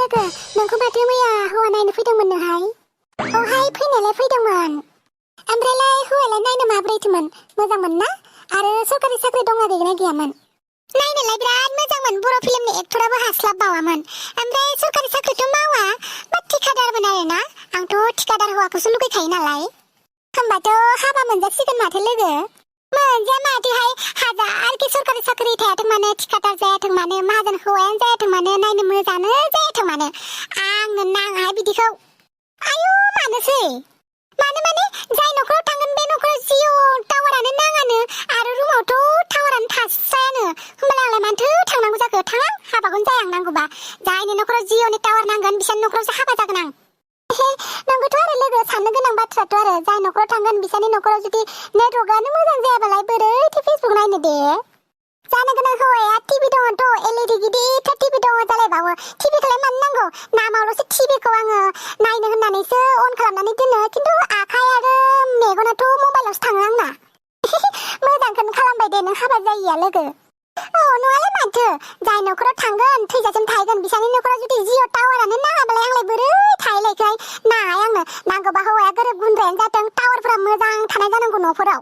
लोगो नोंखौ माथो मैया हौवा नायनो फैदोंमोननोहाय औहाय फैनायालाय फैदोंमोन ओमफ्रायलाय हौवायालाय नायनो माब्रैथोमोन मोजांमोन ना आरो सरकारि साख्रि दंना गैगोना गैयामोन नायनोलाय बिराद मोजांमोन बर' फिल्मनि एक्टराबो हास्लाबबावामोन ओमफ्राय सरकारि साख्रिथ' मावा बाट ठिकादारमोन आरोना आंथ' ठिकादार हौवाखौसो लुगैखायो नालाय होमबाथ' हाबा मोनजासिगोन माथो लोगो मोनजाया माथोहाय हाजारखि सरकारि साख्रि थायाथों मानो ठिकादार जायाथों मानो माहाजोन हौवायानो जायाथों मानो नायनो मोजाङानो जायाथों मानो आंनो नाङाहाय बिदिखौ आयु मानोसै मानो माने जाय न'खराव थांगोन बे न'खराव जिअ टावारानो नाङानो आरो रुमावथ' टावारानो थास्रायानो होमबालाय आंलाय मानोथो थांनांगौ जाखो थां हाबाखौनो जाया आं नांगौबा जायनि न'खराव जिअनि टावार नांगोन बिसोरनि न'खरावसो हाबा जागोन आं नंगौथ' आरो लोगो साननो गोनां बाथ्राथ' आरो जाय न'खराव थांगोन बिसोरनि न'खराव जुदि नेटवर्कआनो मोजां जायाबालाय बोरैथो फेसबुक नायनो दे जानो गोनां हौवाया टिभि दङथ' एलइडि गिदिरथार टिभि दङ जालायबावो टिभिखौलाय मानो नांगौ नामावल'सो टिभिखौ आङो नायनो होननानैसो अन खालामनानै दोनो खिन्थु आखाइ आरो मेगनाथ' मबाइलावसो थाङो आंना मोजांखौनो खालामबाय दे नों हाबा जायिया लोगो औ नङालाय माथो जाय न'खराव थांगोन थैजासिम थाहैगोन बिसोरनि न'खराव जुदि जिअ टावारानो नाङाबालाय आंलाय बोरै थाहैलायखोहाय नाङाहाय आंनो नांगौबा हौवाया गोरिब गुन्द्रायानो जाथों टावारफोरा मोजां थानाय जानांगौ न'फोराव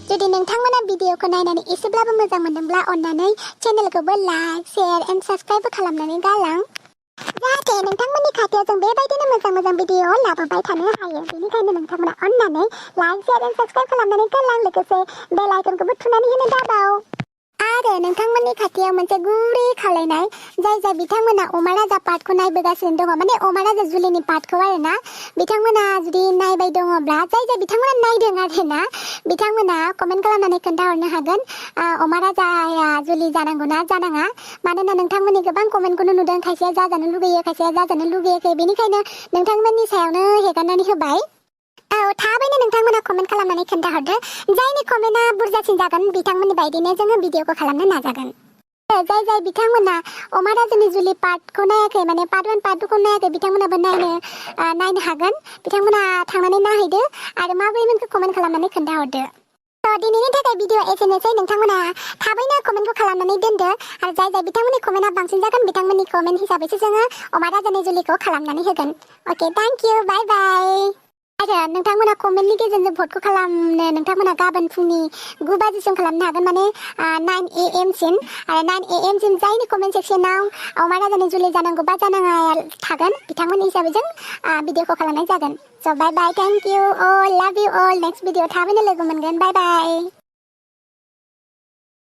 जुदि नोंथांमोना भिडिअखौ नायनानै एसेब्लाबो मोजां मोनदोंब्ला अन्नानै चेनेलखौबो लाइक शेयार एन्ड साबस्क्राइब खालामनानै गालां जाहाथे नोंथांमोननि खाथियाव जों बेबायदिनो मोजां भिडिअ लाबोबाय थानो हायो बेनिखायनो नोंथांमोना अन्नानै लाइक शेयार एन्ड साबस्क्राइब खालामनानै गालां लोगोसे बेल आइकनखौबो थुनानै होनो दाबाव आरो नोंथांमोननि खाथियाव मोनसे गुरै खावलायनाय जाय बिथांमोना अमा राजा पार्टखौ नायबोगासिनो दङ माने अमा राजा जुलिनि पार्टखौ आरोना बिथांमोना जुदि नायबाय दङब्ला जाय बिथांमोना नायदों आरोना बिथांमोना कमेन्ट खालामनानै खोन्थाहरनो हागोन अमा राजाया जुलि जानांगौना जानाङा मानोना नोंथांमोननि गोबां कमेन्टखौनो नुदों खायसेया जाजानो लुगैयो खायसेया जाजानो लुगैयाखै बेनिखायनो नोंथांमोननि सायावनो हेगारनानै होबाय औ थाबैनो नोंथांमोना कमेन्ट खालामनानै खोन्थाहरदो जायनि कमेन्टआ बुरजासिन जागोन बिथांमोननि बायदिनो जोङो भिडिअखौ खालामनो नाजागोन जाय बिथांमोना अमा राजानि जुलि पार्टखौ नायाखै माने पार्ट 1 पार्ट 2 खौ नायाखै बिथांमोनाबो नायनो हागोन बिथांमोना थांनानै नायहैदो आरो माबोरै मोनखौ कमेन्ट खालामनानै खोन्थाहरदो दिनैनि थाखाय भिडिअ एसेनोसै नोंथांमोना थाबैनो कमेन्टखौ खालामनानै दोनदो आरो जाय बिथांमोननि कमेन्टआ बांसिन जागोन बिथांमोननि कमेन्ट हिसाबैसो जोङो अमा राजानि जुलिखौ खालामनानै होगोन अके थैंक यू बाय बाय आरो नोंथांमोना कमेन्टनि गेजेरजों भटखौ खालामनो नोंथांमोना गाबोन फुंनि 9 बाजिसिम खालामनो हागोन माने 9 AM सिम आरो 9 AM सिम जायनि कमेन्ट सेक्सनाव अमा राजानि जुलि जानांगौ बा जानाङा थागोन बिथांमोननि हिसाबै जों भिडिअखौ खालामनाय जागोन स' बाय बाय थैंक यू अल लाभ यू अल नेक्स्ट भिडिअ थाबैनो लोगो मोनगोन बाय बाय